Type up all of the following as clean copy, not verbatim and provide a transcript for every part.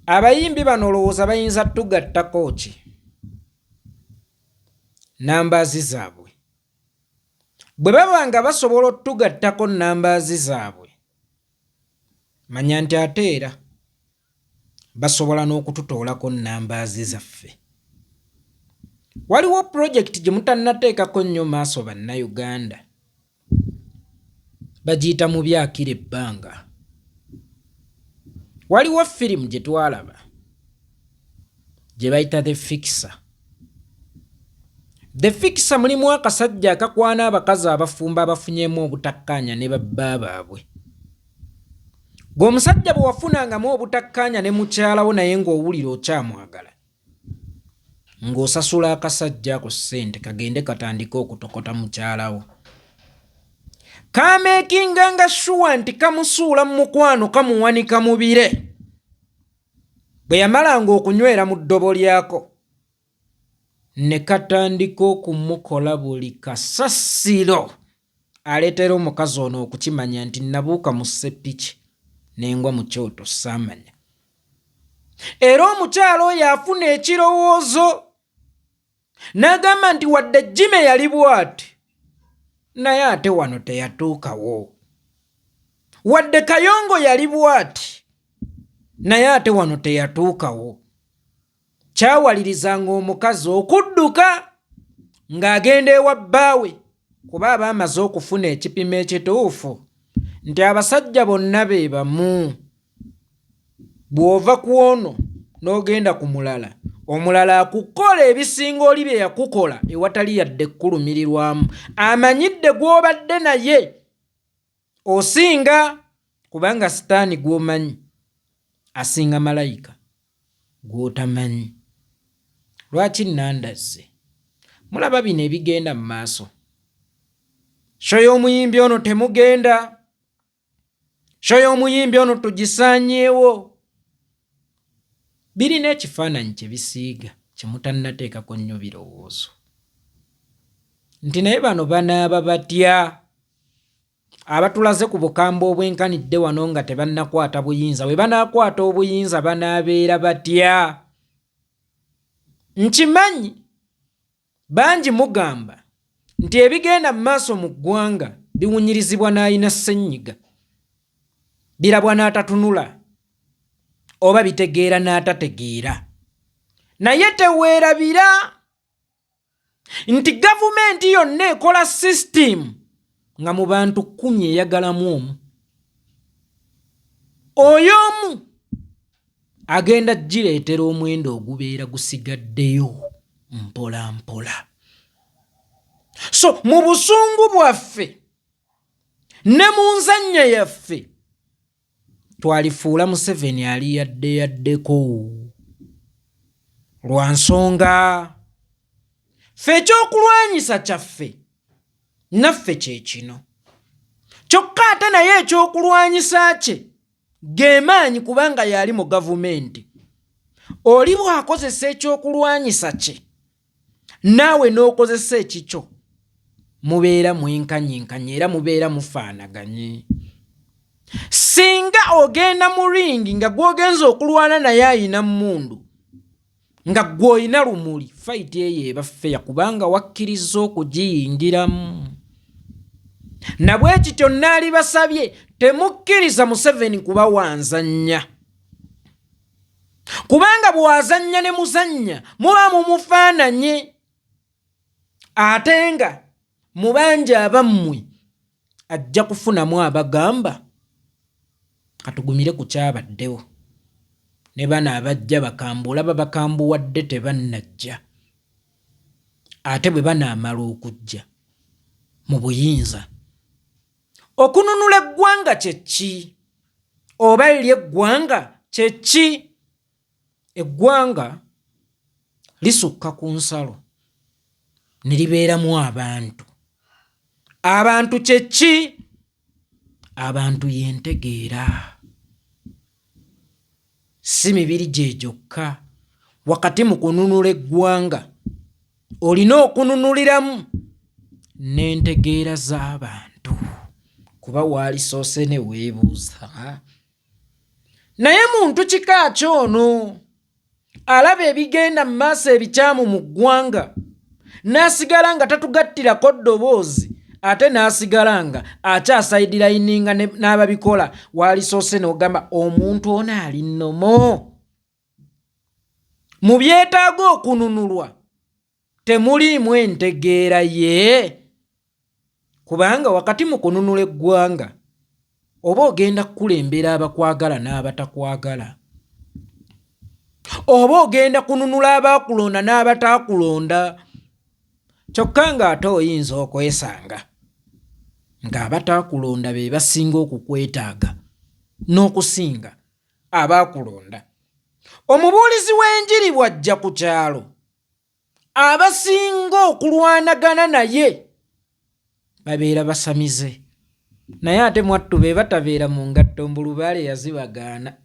Abayimbi bano olowooza bayinza tugattako ki? Nambaazi zaabwe. Bwe baba nga basobola otugattako nambaazi zaabwe, manya nti ate era basobola n'okututoolako nambaazi zaffe. Waliwo pulojekiti gye mutannateekako nnyo maaso Bannayuganda. Bagiyita Mubi Akira Ebbanga. Waliwo firimu gye twalaba gye bayita The Fixer. The Fixer mulimu akasajja akakwana abakazi abafumbo abafunyeemu obutakkaanya ne babba baabwe. Gwe omusajja bwe wafunangamu obutakkaanya ne mukyala wo naye ng'owulira okyamwagala, ng'osasula akasajja ako ssente kagende katandike okutokota mukyala wo. Kameekinga nga shuwa nti kamusuula mu mukwano kamuwanika mu bire. Bwe yamalanga okunywera mu ddobo lyako ne katandika okumukola buli kasasiro aleetera omukazi ono okukimanya nti nabuuka mu ssepiki ne ngwa mu kyoto saamanya. Era omukyala oyo afuna ekirowoozo n'agamba nti wadde Jimmy yali bw'ati naye ate wano teyatuukawo, wadde Kayongo yali bw'ati naye ate wano teyatuukawo. Kyawalirizanga omukazi okudduka ng'agenda ewa bbaawe kuba aba amaze okufuna ekipimo ekituufu nti abasajja bonna be bamu. Bw'ova ku ono n'ogenda ku mulala, omulala akukola ebisinga oli bye yakukola ewatali yadde kukulumirirwamu. Amanyidde gw'obadde naye osinga kubanga sitaani gw'omanyi asinga malayika gw'otamanyi. Lwaki nandazze? Mulaba bino ebigenda mu maaso. Sho y'omuyimbi ono temugenda. Sho y'omuyimbi ono tugisaanyeewo. Birina ekifaananyi kye bisiiga kye mutannateekako nnyo birowoozo. Nti naye bano banaaba batya? Abatulaze ku bukambwe obwenkanidde wano nga tebannakwata buyinza, bwe banaakwata obuyinza banaabeera batya? Nkimanyi bangi mugamba nti ebigenda mu maaso mu ggwanga biwunyirizibwa n'alina ssennyiga, birabwa n'atatunula oba bitegeera n'atategeera. Naye teweerabira nti gavumenti yonna ekola sisitiimu nga mu bantu kkumi eyagalamu omu. Oyo omu agenda gireetera omwendo ogubeera gusigaddeyo mpola mpola. So mu busungu bwaffe ne mu nzannya yaffe twalifuula Museveni ali yadde yaddeko lwa nsonga ffe ekyokulwanyisa kyaffe naffe kye kino kyokka ate naye ekyokulwanyisa kye ge maanyi kubanga yali mu gavumenti oli bw'akozesa ekyokulwanyisa kye naawe n'okozesa ekikyo mubeera mwenkanyenkanye era mubeera mufaanaganye. Singa ogenda mu ringi nga gw'ogenza okulwana naye ayina mmundu nga ggwe olina lumuli, fayiti eyo eba feya kubanga wakkirizza okugiyingiramu. Na bwe kityo naalibasabye temukkiriza Museveni kubawanzannya. Kubanga bw'azannya ne muzannya muba mumufaananye ate nga mu bangi abammwe ajja kufunamu abagamba katugumire ku kyabaddewo ne bano abajja bakambwe olaba bakambuwadde tebannajja ate bwe banaamala okujja mu buyinza. Okununula eggwanga kye ki? Oba lyo eggwanga kye ki? Eggwanga lisukka ku nsalo ne libeeramu abantu. Abantu kye ki? Abantu y'entegeera. Si mibiri gye gyokka. Wakati mu kununula eggwanga olina okununuliramu n'entegeera z'abantu kuba waalisoose ne weebuuza. Naye muntu kika ki ono alaba ebigenda mu maaso ebikyamu mu ggwanga n'asigala nga tatugattirako ddoboozi, ate n'asigala nga akyasayidirayininga n'ababikola? Waalisoose n'ogamba omuntu ono ali nnomo mu byetaaga okununulwa, temuliimu entegeera ye, kubanga wakati mu kununula eggwanga oba ogenda kukulembera abakwagala n'abatakwagala, oba ogenda kununula abaakulonda n'abataakulonda, kyokka ng'ate oyinza okwesanga ng'abataakulonda be basinga okukwetaaga n'okusinga abaakulonda. Omubuulizi w'enjiri bw'ajja ku kyalo, abasinga okulwanagana naye babeera basamize, naye ate mwattu be batabeera mu ngatto mbu lubaale yazibagaana.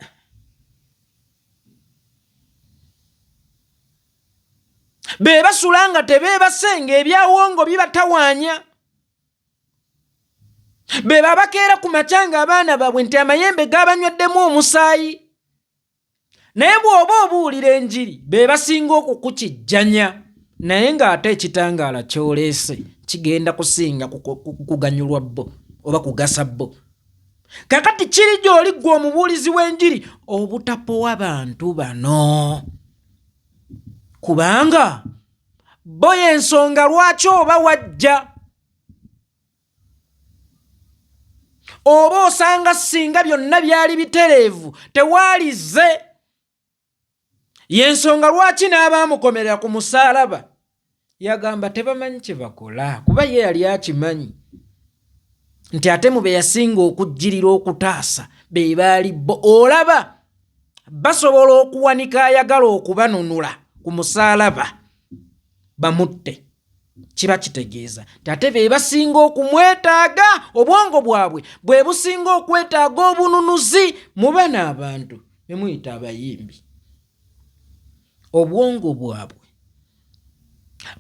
Be basula nga tebeebase ng'ebyawongo bibatawaanya. Be babakeera ku makya ng'abaana baabwe nti amayembe gabanyweddemu omusaayi. Naye bw'oba obuulira enjiri be basinga okukukijjanya, naye ng'ate ekitangaala ky'oleese kigenda kusinga kuganyulwa bo oba kugasa bo. Kakati kiri gy'oli ggwe omubuulizi w'enjiri obutapowa bantu bano, kubanga bo y'ensonga lwaki oba wajja. Oba osanga singa byonna byali bitereevu tewaalizze. Y'ensonga lwaki n'abaamukomerera ku musaalaba yagamba tebamanyi kye bakola, kuba ye yali akimanyi nti ate mu be yasinga okujjirira okutaasa be baali bo. Olaba basobola okuwanika ayagala okubanunula ku musaalaba bamutte, kiba kitegeeza nti ate be basinga okumwetaaga, obwongo bwabwe bwe businga okwetaaga obununuzi. Mu bano abantu be muyita abayimbi, obwongo bwabwe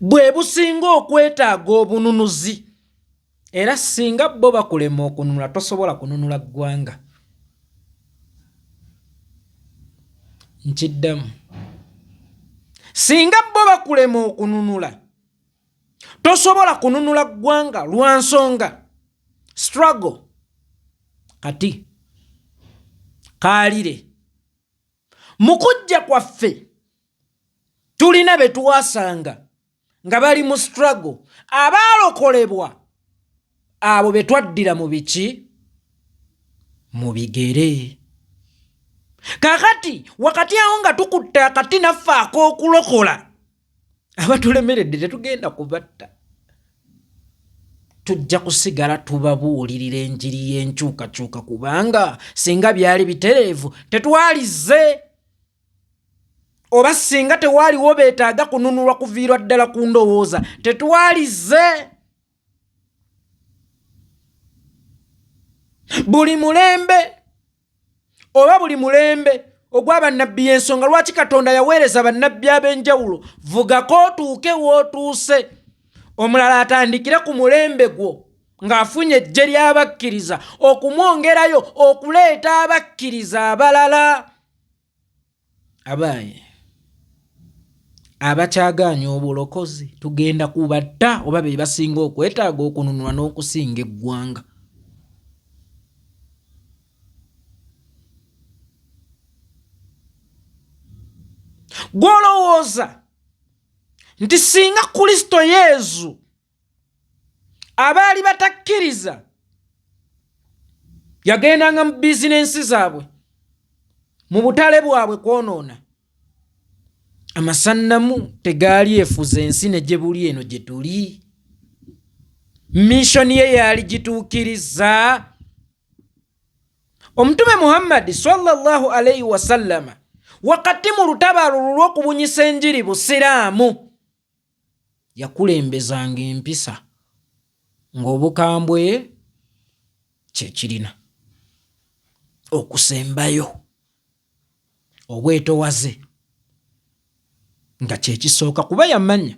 bwe businga okwetaaga obununuzi, era singa bo bakulema okununula tosobola kununula ggwanga. Nkiddamu, singa bo bakulema okununula tosobola kununula ggwanga lwa nsonga struggle. Kati kaalire mu kujja kwaffe tulina be twasanga nga bali mu struggle, abaalokolebwa abo be twaddira mu biki? Mu bigere. Kakati wakati awo nga tukutte akati naffe ak'okulokola abatulemeredde, tetugenda kubatta, tujja kusigala tubabuulirira enjiri y'enkyukakyuka, kubanga singa byali bitereevu tetwalizze, oba singa tewaaliwo beetaaga kununulwa kuviirwa ddala ku ndowooza tetwalizze. Buli mulembe oba buli mulembe ogwa bannabbi, y'ensonga lwaki Katonda yaweereza bannabbi ab'enjawulo. Vugako otuuke w'otuuse, omulala atandikire ku mulembe gwo ng'afunye eggye ly'abakkiriza okumwongerayo okuleeta abakkiriza abalala. Abaaye abakyagaanya obulokozi tugenda kubatta, oba be basinga okwetaaga okununulwa n'okusinga eggwanga. Gw'olowooza nti singa Kristo Yesu abaali batakkiriza yagendanga mu bizinensi zaabwe, mu butale bwabwe kwonoona, amasannamu tegaali efuza ensi ne gye buli eno gye tuli, missoni ye yaali gituukiriza. Omutume Muhammadi sallallahu alaihi wasallama wakati mu lutabaalo lulw'okubunyisa enjiri Busiraamu yakulembezanga empisa ng'obukambwe kye kirina okusembayo, obwetowaze nga kye kisooka, kuba yamanya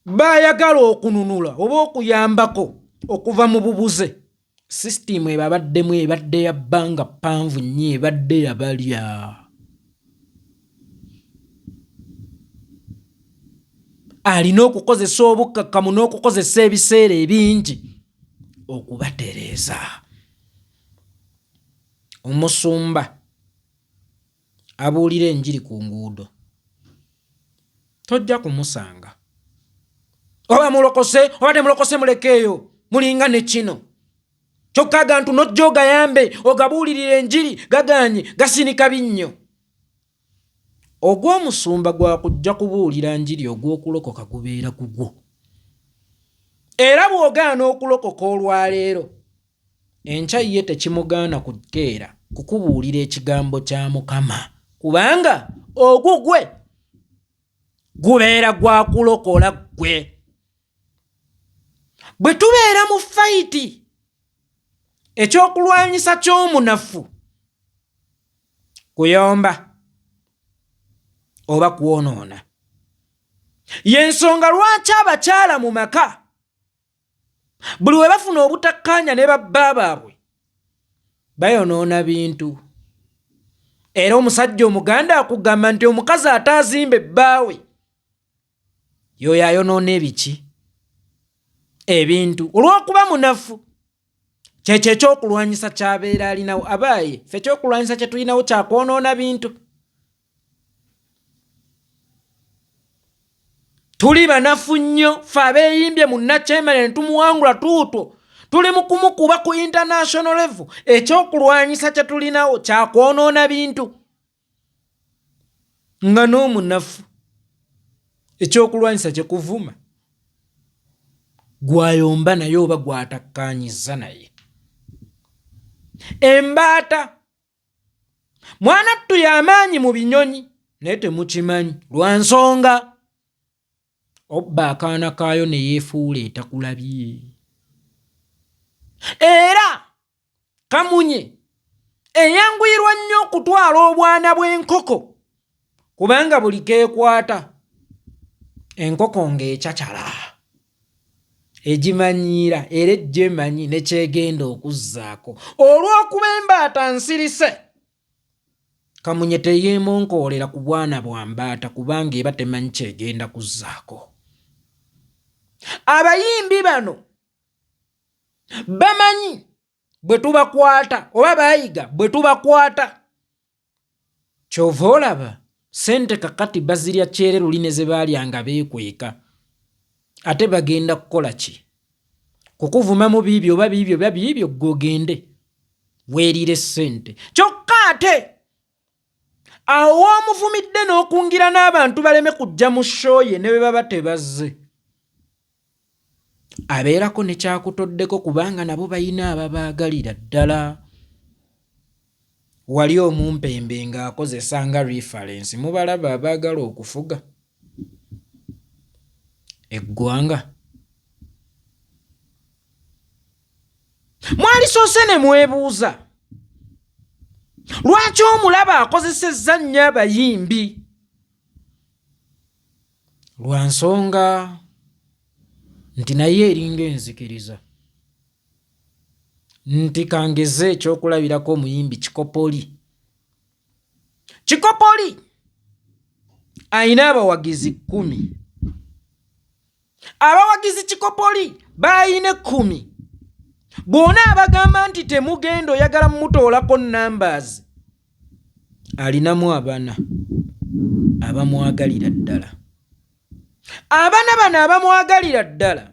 baayagala okununula oba okuyambako okuva mu bubuze. Sisitiimu ebabaddemu ebadde ya bbanga ppanvu nnyo, ebadde yabalya. Alina okukozesa obukkakkamu n'okukozesa ebiseera ebingi okubatereeza. Omusumba abuulira enjiri ku nguudo tojja kumusanga oba mulokose oba temulokose, mulekeeyo, mulinga ne kino kyokka agantu nojja ogayambe ogabuulirira enjiri gaganye gasinika binnyo. Ogw'omusumba gwakujja kubuulira njiri, ogw'okulokoka gubeera gugwo. Era bw'ogaana okulokoka olwaleero, enkya ye tekimugaana kukeera kukubuulira ekigambo kya Mukama, kubanga ogugwe gubeera gwa kulokola ggwe. Bwe tubeera mu fayiti, ekyokulwanyisa ky'omunafu kuyomba oba kwonoona. Y'ensonga lwaki abakyala mu maka buli we bafuna obutakkaanya ne babba baabwe bayonoona bintu. Era omusajja Omuganda akugamba nti omukazi ataazimba ebbaawe yoyo ayonoona ebiki ebintu olw'okuba munafu. Kyekyo ekyokulwanyisa kyabeera alinawo. Abaaye ffe ekyokulwanyisa kye tulinawo kyakwonoona bintu. Tuli banafu nnyo ffe abeeyimbye mu Nakyemere ne tumuwangula tuutwo tuli mu kumukuba ku international level. Ekyokulwanyisa kye tulinawo kyakwonoona bintu, nga n'omunafu ekyokulwanyisa kye kuvuma gwayomba naye oba gwatakkaanyizza naye. Embaata mwana ttu y'amaanyi mu binyonyi, naye temukimanyi lwa nsonga obba akaana kaayo ne yeefuula etakulabye. Era kamunye eyanguyirwa nnyo okutwala obwana bw'enkoko, kubanga buli keekwata enkoko ng'ecacala egimanyiira era ejja emanyi ne kyegenda okuzzaako. Olw'okuba embaata nsirise, kamunye teyeemonkoolera ku bwana bwa mbaata kubanga eba temanyi kyegenda kuzzaako. Abayimbi bano bamanyi bwe tubakwata oba bayiga bwe tubakwata. Kyova olaba sente kakati bazirya kyere luli ne ze baalya nga beekweka. Ate bagenda kukola ki? Kukuvumamu biibyo oba biibyo oba biibyo, ggwe ogende weeriire ssente. Kyokka ate awo w'omuvumidde n'okungira n'abantu baleme kujja mu show ye ne bwe baba tebazze, abeerako ne kyakutoddeko kubanga nabo balina ababaagalira ddala. Wali omumpembe ng'akozesa nga reference, mubalaba abaagala okufuga eggwanga. Mwalisoose ne mwebuuza lwaki omulaba akozesezza nnyo abayimbi? Lwa nsonga nti naye eringa enzikiriza nti kangeze ekyokulabirako omuyimbi Kikopoli. Kikopoli alina abawagizi 10. Abawagizi Kikopoli baalina 10. Bw'ona abagamba nti temugenda oyagala mutoolako numbers, alinamu abana abamwagalira ddala. Abana bano abamwagalira ddala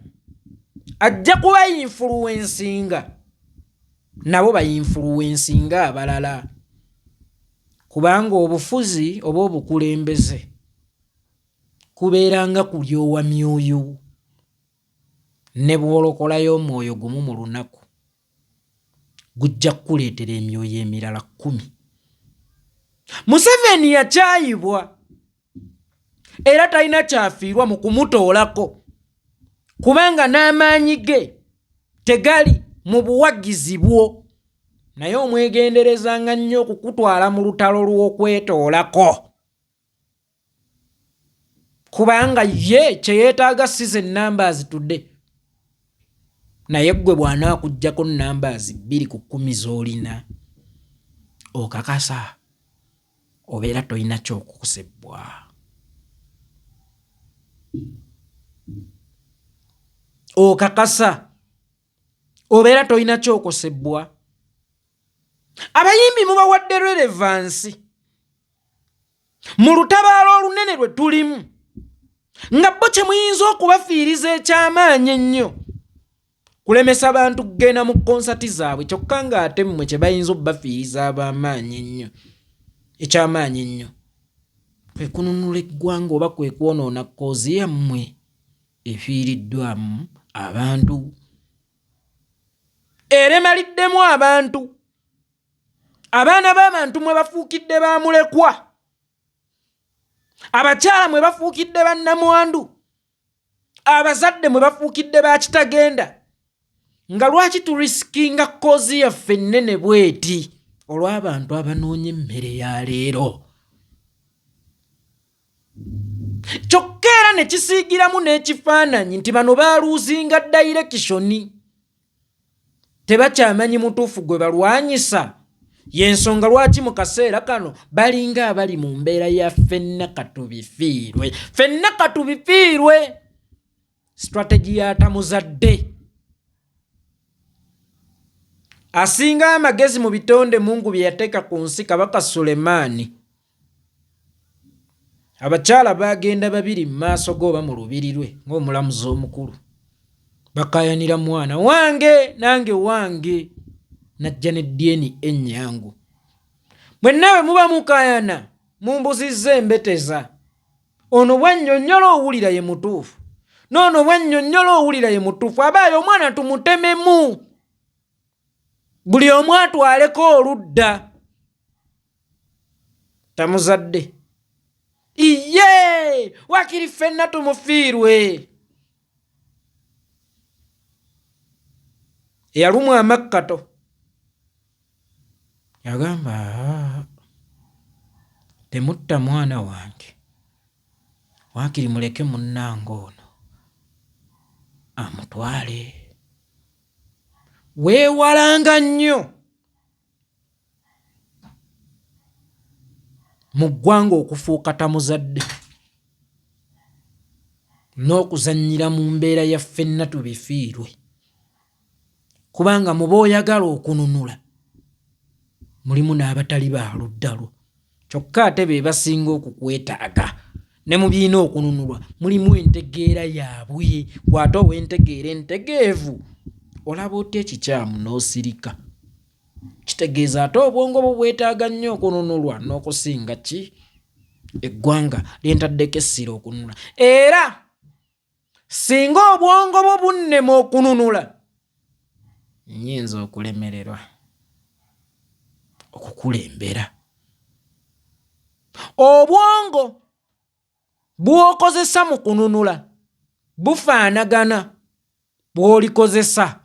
ajja kuba influensinga, nabo bayinfluensinga abalala, kubanga obufuzi oba obukulembeze kubeera nga kulyowa myoyo. Ne bw'olokolayo omwoyo gumu mu lunaku, gujja kukuleetera emyoyo emirala 10. Museveni yakyayibwa era talina kyafiirwa mu kumutoolako, kubanga n'amaanyi ge tegali mu buwagizi bwo, naye omwegenderezanga nnyo okukutwala mu lutalo lw'okwetoolako, kubanga ye kye yeetaaga si ze numbers today. Naye ggwe bw'anaakuggyako numbers 2 ku 10 z'olina, okakasa obeera tolina kyokukosebwa? Okakasa obeera tolina kyokosebwa? Abayimbi mubawadde relevance mu lutabaalo olunene lwe tulimu, nga bo kye muyinza okubafiiriza ekyamaanyi ennyo kulemesa bantu kugenda mu konsati zaabwe, kyokka ng'ate mmwe kye bayinza okubafiiriza ab'amaanyi ennyo, ekyamaanyi ennyo, kwe kununula eggwanga oba kwe kwonoona cause yammwe efiiriddwamu abantu, eremaliddemu abantu, abaana b'abantu mwe bafuukidde bamulekwa, abakyala mwe bafuukidde bannamwandu, abazadde mwe bafuukidde bakitagenda. Nga lwaki turisikinga cause yaffe ennene bweti olw'abantu abanoonya emmere ya leero? Kyokka era ne kisiigiramu n'ekifaananyi nti bano baaluuzinga direction, tebakyamanyi mutuufu gwe balwanyisa. Yensonga lwaki mu kaseera kano balinga abali mu mbeera ya ffenna katubifiirwe, ffenna katubifiirwe. Strategy ya tamuzadde asinga amagezi mu bitonde Mungu bye yateeka ku nsi, Kabaka Sulemaani. Abakyala baagenda babiri mu maaso ge oba mu lubiri lwe ng'omulamuzi omukulu, bakayanira mwana wange nange wange. Najja ne DNA ennyangu. Mwenna bwe muba mukayana mumbuzizza embeteza. Ono bwannyonnyola owulira ye mutuufu, noono bwannyonnyola owulira ye mutuufu. Abaayo omwana tumutememu, buli omu atwaleko oludda. Tamuzadde iye, wakiri ffenna tumufiirwe. Eyalumwa amakkato yagamba, "Temutta mwana wange, waakiri muleke munnange ono amutwale." Weewalanga nnyo mu ggwanga okufuuka tamuzadde n'okuzannyira mu mbeera ya ffenna tubifiirwe, kubanga muba oyagala okununula mulimu n'abatali ba ludda lwo, kyokka ate be basinga okukwetaaga. Ne mu birina okununulwa mulimu entegeera yaabwe. Gw'ate ow'entegeera entegeevu olaba otya ekikyamu n'osirika? Kitegeeza ate obwongo bwo bwetaaga nnyo okununulwa n'okusinga ki eggwanga lyentaddeko essira okununula. Era singa obwongo bwo bunnema okununula, nnyinza okulemererwa okukulembera. Obwongo bw'okozesa mu kununula bufaanagana bw'olikozesa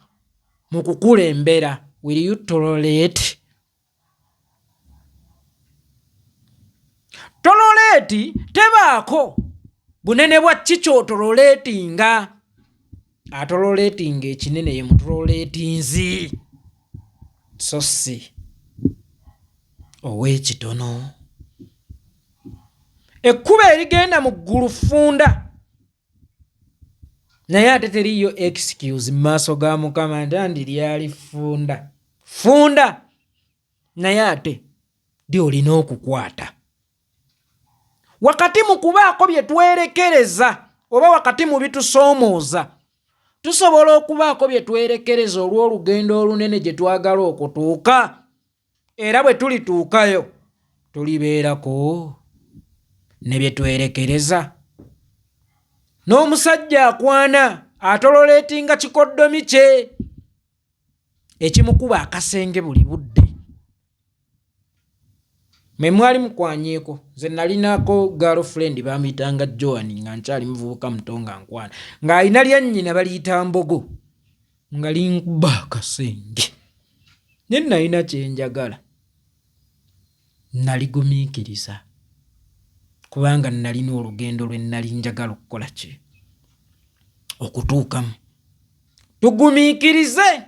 mu kukulembera. Will you tolerate? Tolerate tebaako bunene bwa ki ky'otoleratinga. Atoleratinga ekinene ye mutoleratinzi, so si ow'ekitono. Ekkubo erigenda mu ggulu ffunda, naye ate teriiyo excuse mu maaso ga Mukama nti andi lyali ffunda ffunda, naye ate lyolina okukwata. Wakati mu kubaako bye twerekereza oba wakati mu bitusoomooza, tusobola okubaako bye twerekereza olw'olugendo olunene gye twagala okutuuka, era bwe tulituukayo tulibeerako ne bye twerekereza. N'omusajja akwana atololeetinga kikoddomi kye ekimukuba akasenge buli budde. Mwe mwali mukwanyeeko? Nze nalinako girlfriend bamuyitanga Joan nga nkyali muvubuka muto, nga nkwana, ng'alina lya nnyina baliyita Mbogo, nga linkuba akasenge, naye nalina kyenjagala, naligumiikiriza kubanga nalina olugendo lwe nali njagala okukola ki okutuukamu. Tugumiikirize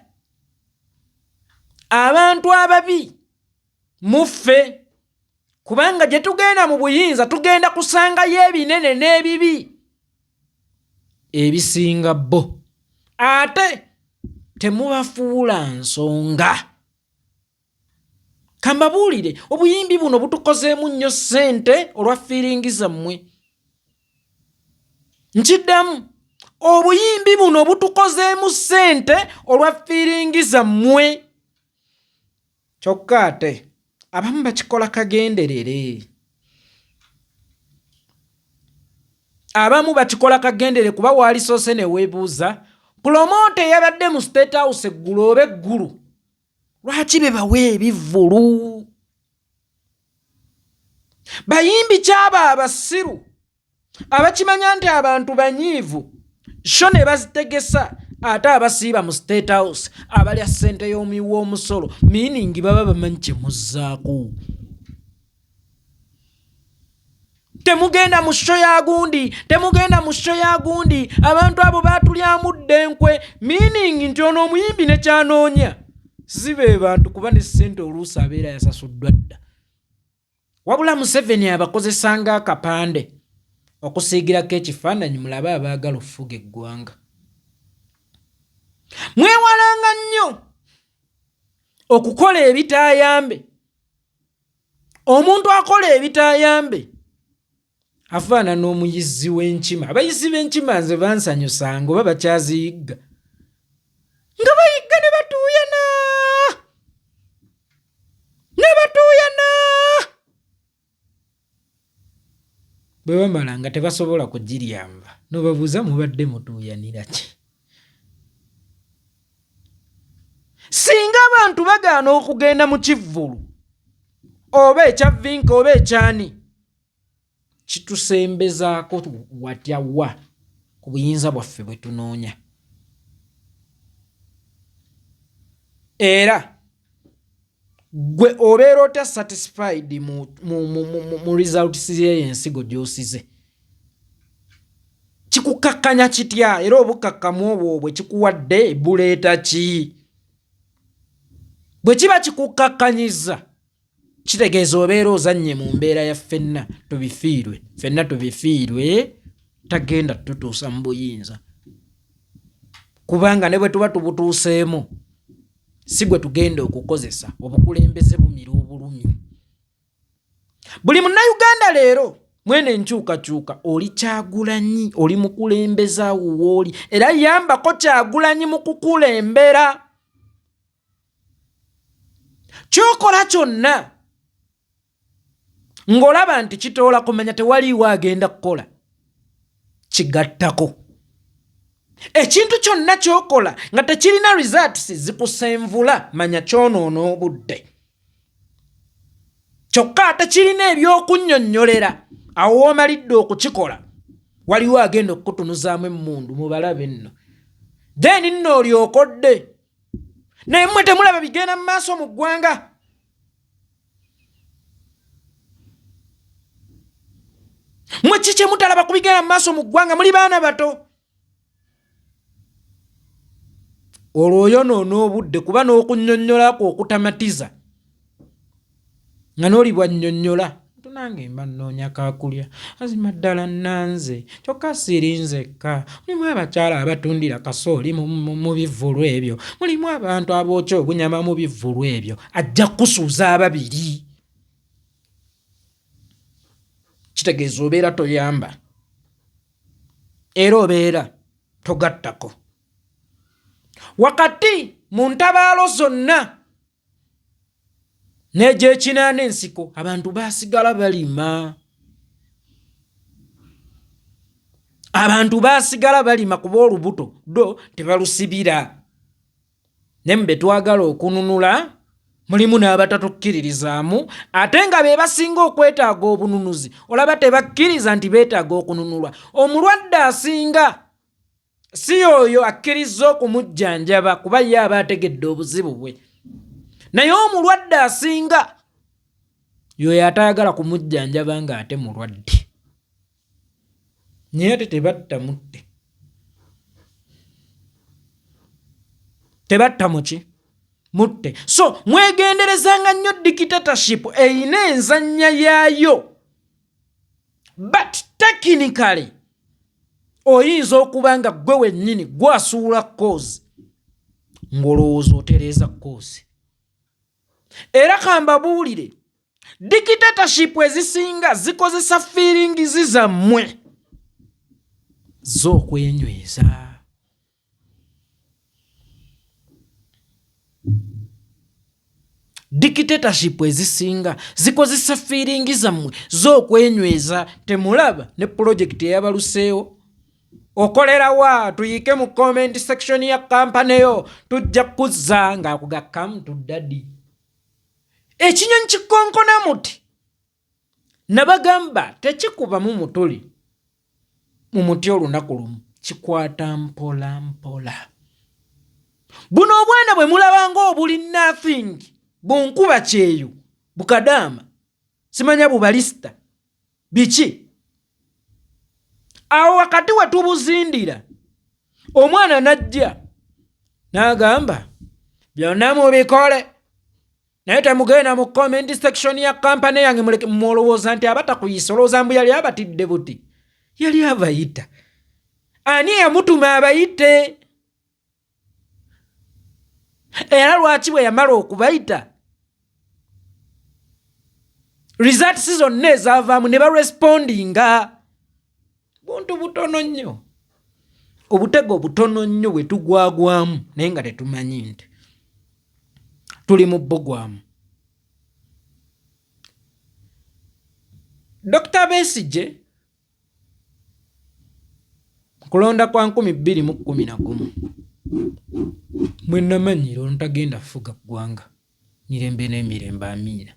abantu ababi muffe, kubanga gye tugenda mu buyinza tugenda kusangayo ebinene n'ebibi ebisinga bo, ate temubafuula nsonga. Kambabuulire, obuyimbi buno butukozeemu nnyo ssente olwa fiiringi zammwe. Nkiddamu, obuyimbi buno butukozeemu ssente olwa fiiringi zammwe. Kyokka ate abamu bakikola kagenderere, abamu bakikola kagendere, kuba waalisoose ne weebuuza pulomoota eyabadde mu State House eggulo oba eggulu, lwaki be bawa ebivvulu? Bayimbi kyaba abasiru abakimanya nti abantu banyiivu, sho ne bazitegesa, ate abasiiba mu State House abalya ssente y'omuwi w'omusolo, meaning baba bamanyi kye muzzaako. Temugenda mu sho ya gundi, temugenda mu sho ya gundi, abantu abo baatulyamu dda enkwe, meaning nti ono omuyimbi ne kyanoonya si be bantu, kuba ne ssente oluusi abeera yasasuddwa dda. Wabula Museveni abakozesa ng'akapande okusiigirako ekifaananyi, mulabe abaagala okufuga eggwanga. Mwewalanga nnyo okukola ebitaayambe. Omuntu akola ebitaayambe afaanana omuyizzi w'enkima. Abayizzi b'enkima nze bansanyusanga, oba bakyaziyigga, nga bayigga ne batuuyana ne batuuyana, bwe bamala nga tebasobola kugiryamba, nobabuuza, "Mubadde mutuuyanira ki?" Singa abantu bagaana okugenda mu kivvulu oba ekya Vinka oba ekyani, kitusembezaako watya wa ku buyinza bwaffe bwe tunoonya? Era gwe obeera otya satisfied mu results yeyo ensigo gy'osize? Kikukakkanya kitya? Era obukkakkamu obwo bwe kikuwadde buleeta ki? Bwe kiba kikukakkanyiza, kitegeeza obeera ozannye mu mbeera ya ffenna tubifiirwe, ffenna tubifiirwe, tagenda tutuusa mu buyinza, kubanga ne bwe tuba tubutuuseemu si gwe tugenda okukozesa. Obukulembeze bumira obulumi. Buli Munnayuganda leero mwene enkyukakyuka, oli Kyagulanyi, oli mukulembeze awo wooli, era yambako Kyagulanyi mu kukulembera. Kyokola kyonna ng'olaba nti kitoola kumanya tewaliiwo agenda kukola kigattako, ekintu kyonna kyokola nga tekirina results zikusenvula, manya kyonoona obudde. Kyokka ate kirina ebyokunnyonnyolera, awo woomalidde okukikola waliwo agenda okukutunuzaamu emmundu, mubalabe nno, then nno olyokodde. Naye mmwe temulaba bigenda mu maaso mu ggwanga? Mwe ki kye mutalaba ku bigenda mu maaso mu ggwanga? Muli baana bato. Olwo oyonoona obudde, kuba n'okunnyonnyolako okutamatiza nga n'oli bwannyonnyola, tunange mba nnoonya kakulya. Azima ddala nanze kyokka siri nzekka, mulimu abakyala abatundira kasooli mu bivvulu ebyo, mulimu abantu abookya obunyama mu bivvulu ebyo. Ajja kukusuuza ababiri, kitegeeza obeera toyamba era obeera togattako. Wakati mu ntabaalo zonna n'egyekinaana ensiko, abantu baasigala balima, abantu baasigala balima, kuba olubuto do tebalusibira. Naye mu be twagala okununula mulimu n'abatatukkiririzaamu, ate nga be basinga okwetaaga obununuzi. Olaba tebakkiriza nti beetaaga okununulwa. Omulwadde asinga si oyo akkirizza okumujjanjaba, kuba ye aba ategedde obuzibu bwe, naye omulwadde asinga yoyo atayagala kumujjanjaba ng'ate mulwadde. Naye ate tebatta mutte. Tebatta muki mutte. So mwegenderezanga nnyo, dictatorship eyina enzannya yaayo, but technically oyinza okuba nga ggwe wennyini gwasuula koozi ng'olowooza otereeza koozi. Era kambabuulire, dictatorship ezisinga zikozesa feelings zammwe z'okwenyweza. Dictatorship ezisinga zikozesa feeling zammwe z'okwenyweza. Temulaba ne pulojekiti eyabaluseewo? Okolerawa? Tuyike mu comment section ya kampani yo, tujja kuzza ng'akuga come to daddy. Ekinyonyi kikonkona muti, nabagamba tekikubamu mutuli mu muti olunaku lumu, kikwata mpola mpola. Buno obwana bwe mulaba ng'obuli nothing, bunkuba kyeyo, bukadaama, simanya bubalisita biki, awo wakati we tubuzindira omwana n'ajja n'agamba byonna mubikole, naye temugenda mu comment section ya kampani yange. Muleke, mulowooza nti abatakuyisa, olowooza mbu yali abatidde buti, yali abayita. Ani yamutuma abayite? Era lwaki bwe yamala okubayita, results zonna ezavaamu ne barespondinga? Buntu butono nnyo, obutego butono nnyo bwe tugwagwamu, naye nga tetumanyi nti tuli mu bbugwamu. Dr Besigye kulonda kwa 2011, mwenamanyira ono tagenda fuga ggwanga mirembe n'emirembe, amiina.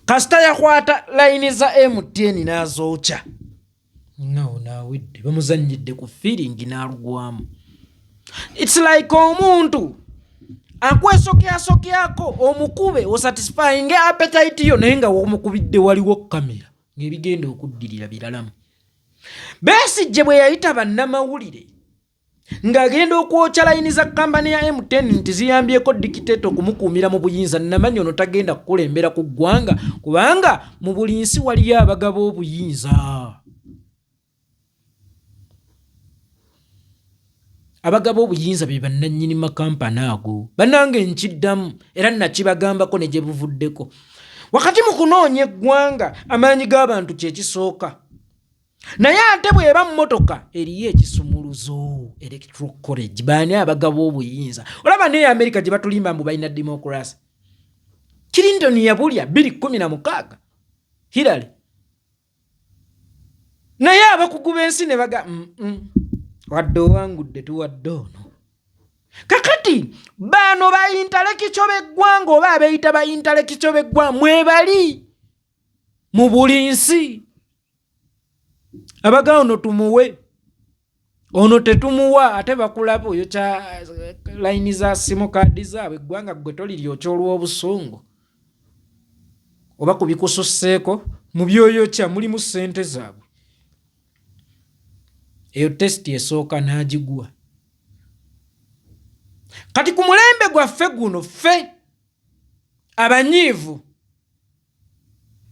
Kasita yakwata layini za MTN n'azookya, nawo naawedde, bamuzannyidde ku feeling n'alugwamu. It's like omuntu akwesokyasokyako omukube osatisfyinge appetite yo, naye nga womukubidde waliwo kamera ng'ebigenda okuddirira biralamu. Besigye bwe yayita bannamawulire ng'agenda okwokya layini za kampani ya MTN nti ziyambyeko dikiteeta okumukuumira mu buyinza, namanya ono tagenda kukulembera ku ggwanga, kubanga mu buli nsi waliyo abagaba obuyinza. Abagaba obuyinza be bannannyini makampani ago. Bannange, nkiddamu era nakibagambako ne gye buvuddeko, wakati mu kunoonya eggwanga, amaanyi g'abantu kyekisooka, naye ate bw'eba mmotoka eriyo ekisumuluzo, electoral college. Baani abagaba obuyinza? Olaba neyo Amerika gye batulimba mbu balina democracy, Clinton yabulya 216 Hillary, naye abakugu b'ensi ne baga wadde owangudde, tuwadde ono. Kakati bano ba intellectual b'eggwanga oba abeeyita ba intellectual b'eggwanga mwebali mu buli nsi, abaga ono tumuwe, ono tetumuwa, ate bakulaba oyo kya layini za simu kaadi zaabwe. Eggwanga ggwe toliryokya olw'obusungu oba ku bikususseeko, mu byoyokya mulimu ssente zaabwe. Eyo test esooka n'agigwa. Kati ku mulembe gwaffe guno, ffe abanyiivu,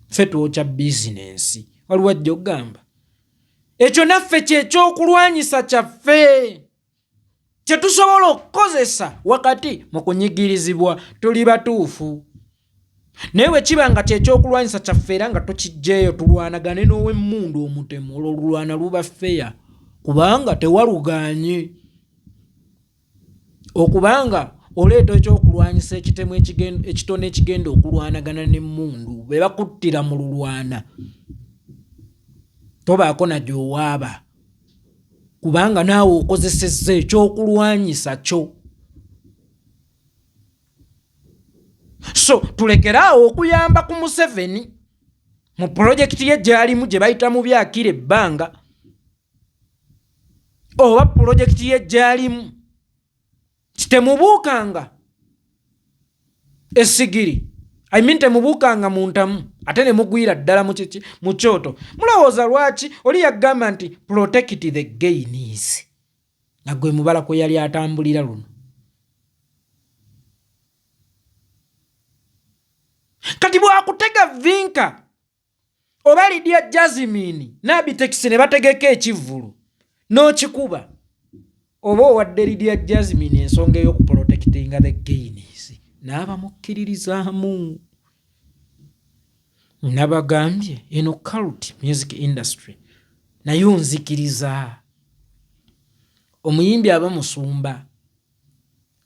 ffe twokya bizinensi. Waliwo ajja okugamba ekyo, naffe kyekyokulwanyisa kyaffe kyetusobola okukozesa wakati mu kunyigirizibwa. Tuli batuufu, naye bwe kiba nga kyekyokulwanyisa kyaffe era nga tukijjeeyo tulwanagane n'ow'emmundu omutemu, olwo olulwana luba feya, kubanga tewalugaanye. Okubanga oleeta ekyokulwanyisa ekitemu ekitono ekigenda okulwanagana n'emmundu, be bakuttira mu lulwana, tobaako na gy'owaaba, kubanga naawe okozesezza ekyokulwanyisa kyo. So tulekere awo okuyamba ku Museveni mu pulojekiti ye gy'alimu gye bayita mu byakira ebbanga, oba pulojekiti ye gy'alimu kitemubuukanga esigiri, I mean temubuukanga mu ntamu ate ne mugwira ddala mu kiki, mu kyoto. Mulowooza lwaki oli yagamba nti protect the gains? Nga gwe mubala kwe yali atambulira luno. Kati bw'akutega Vinka oba Lydia Jazmine n'Abitex ne bategeka ekivvulu n'okikuba, oba owadde Lydia Jazmine ensonga ey'okuprotectinga the gains n'abamukkiririzaamu. Nabagambye eno cult music industry nayo nzikiriza omuyimbi aba musumba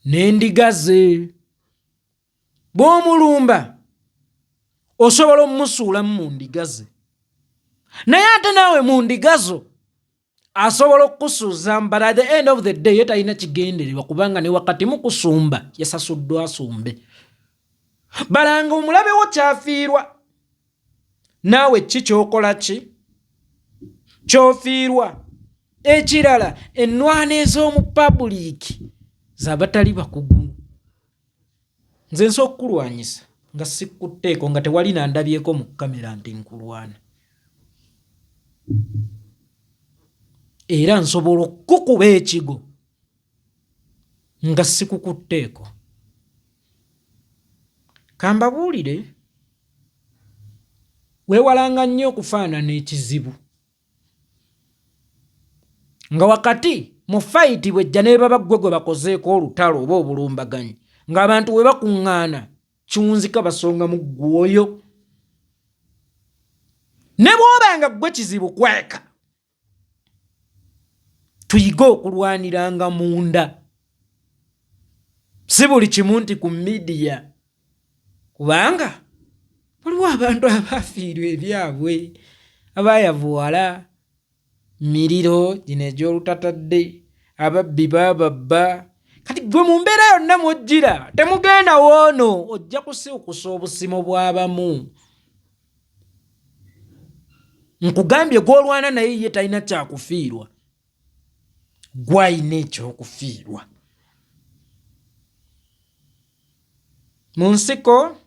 n'endiga ze. Bw'omulumba osobola omumusuulamu mu ndiga ze, naye ate naawe mu ndiga zo asobola okukusuuza, but at the end of the day ye talina kigendererwa, kubanga ne wakati mu kusumba yasasuddwa asumbe. Balanga omulabe wo kyafiirwa, naawe ki kyokola ki kyofiirwa. Ekirala, ennwana ez'omu pabuliiki z'abatali bakugu. Nze nsobola okukulwanyisa nga sikutteeko, nga tewali nandabyeko mu kamera nti nkulwana, era nsobola okukukuba ekigo nga sikukutteeko. Kambabuulire, weewalanga nnyo okufaanana ekizibu nga wakati mu fayiti bwejja nebaba ggwe gwe bakozeeko olutalo oba obulumbaganyi, ng'abantu we bakuŋŋaana kiwunzika basonga mu ggwoyo. Ne bw'oba nga ggwe kizibu kweka, tuyige okulwaniranga munda, si buli kimu nti ku midiya, kubanga waliwo abantu abafiirwa ebyabwe, abayavuwala miriro gino egy'olutatadde, ababbi bababba. Kati gwe mu mbeera yonna mw'ojjira temugenda woono, ojja kusiwukusa obusimo bw'abamu. Nkugambye gw'olwana naye ye talina kyakufiirwa, gw'alina ekyokufiirwa. Mu nsiko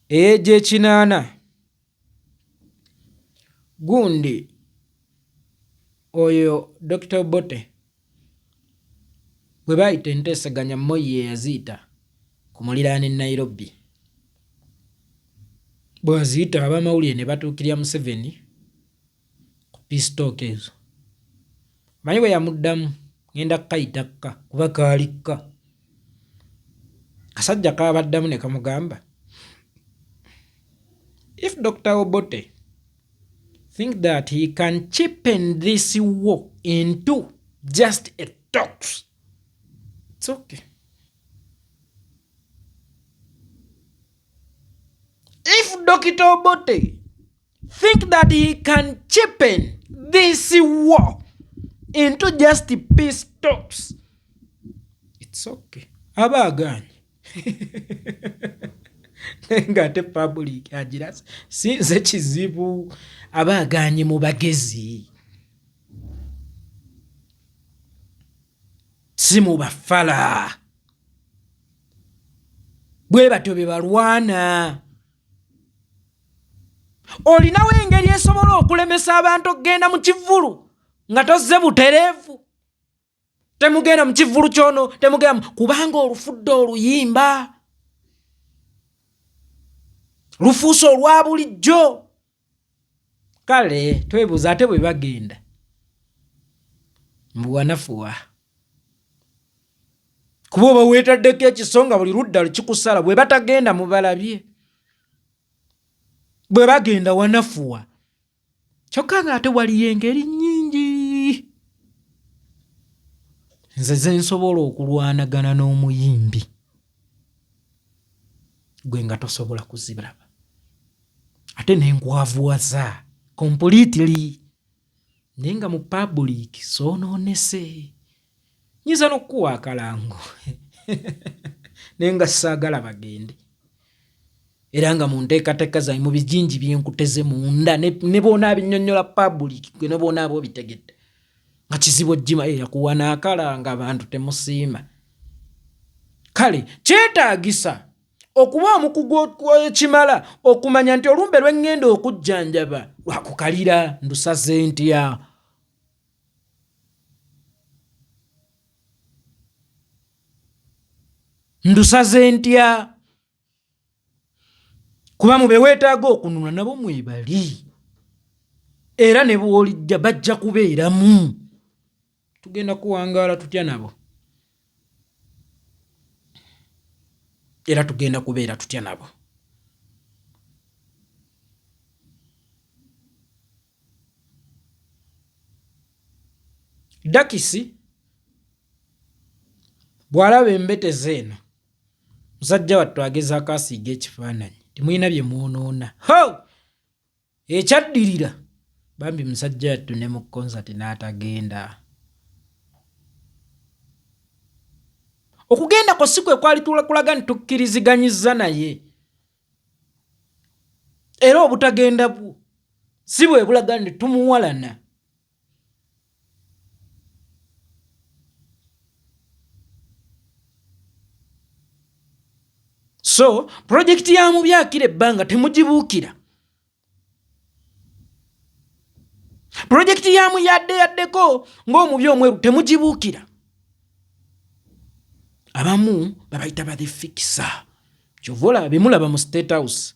ey'egyekinaana gundi oyo Dokita Obote bwe baayita enteeseganya, Moi ye yaziyita ku muliraano e Nairobi. Bw'aziyita ab'amawulire ne batuukirira Museveni ku peace talk ezo. Omanyi bwe yamuddamu, ngenda kukayita kka kuba kaali kka. Kasajja kaabaddamu ne kamugamba, if Dr. Obote think that he can cheapen this war into just a talks, it's okay. If Dr. Obote think that he can cheapen this war into just peace talks, it's okay. Aba agaanye ng'ate public agira si nze kizibu, aba agaanye mu bagezi, si mu bafala. Bwe batyo bye balwana. Olinawo engeri esobola okulemesa abantu okugenda mu kivvulu nga tozze butereevu? Temugenda mu kivvulu kyono, temugenda, kubanga olufudde oluyimba lufuuse olwa bulijjo. Kale twebuuza ate bwe bagenda mbu wanafuwa, kuba oba weetaddeko ekiso nga buli ludda lukikusala. Bwe batagenda mubalabye, bwe bagenda wanafuwa. Kyokka ng'ate waliyo engeri nnyingi nze ze nsobola okulwanagana n'omuyimbi gwe nga tosobola kuziraba, ate nenkwavuwaza completely, naye nga mu public soonoonese. Nyinza n'okukuwa akalango naye nga saagala bagende, era nga mu nteekateeka zange mu bijinji byenkuteze munda ne bw'onaabinnyonnyola public gwe ne bw'onaaba obitegedde nga kizibu ojjima yakuwa n'akalanga abantu temusiima. Kale kyetaagisa okuba omukugu ekimala okumanya nti olumbe lwe ŋŋenda okujjanjaba lwakukalira, ndusaze ntya. Ndusaze ntya? Kuba mu be weetaaga okununula nabo mwebali, era ne bw'olijja bajja kubeeramu. Tugenda kuwangaala tutya nabo? Era tugenda kubeera tutya nabo? Dakisi bw'alaba embetezi eno, musajja wattu agezaako asiiga ekifaananyi, timulina bye mwonoona. Ho! Ekyaddirira bambi musajja wattu ne mu konsati n'atagenda. Okugenda kwo si kwe kwali kulaga nti tukkiriziganyizza naye, era obutagenda bwo si bwe bulaga nti tumuwalana. So pulojekiti ya Mubi akira ebbanga temugibuukira. Pulojekiti ya Muyadde yaddeko ng'omubi omweru temugibuukira. Abamu babayita ba the fixer. Kyova olaba bemulaba mu State House,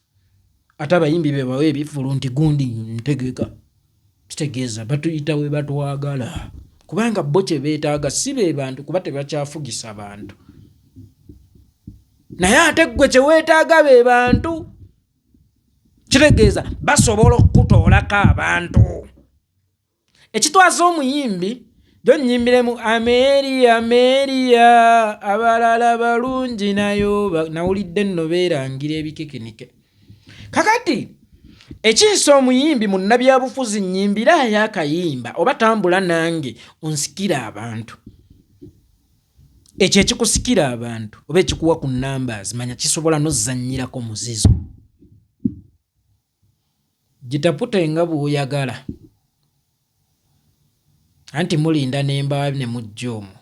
ate abayimbi be bawa ebivvulu nti gundi ntegeka, kitegeeza batuyita we batwagala, kubanga bo kye beetaaga si be bantu, kuba tebakyafugisa bantu. Naye ate ggwe kye weetaaga be bantu, kitegeeza basobola okukutoolako abantu. Ekitwaza omuyimbi jo nnyimbiremu Ameria, Ameria, abalala balungi nayo nawulidde nno beerangira ebikekenike. Kakati ekiyisa omuyimbi munnabyabufuzi nnyimbiraayo akayimba oba tambula nange onsikire abantu. Ekyo ekikusikira abantu oba ekikuwa ku numbers, manya kisobola n'ozzannyirako muzizo. Gitapute nga bw'oyagala. Anti mulinda ne mbawa ne mujja omwo.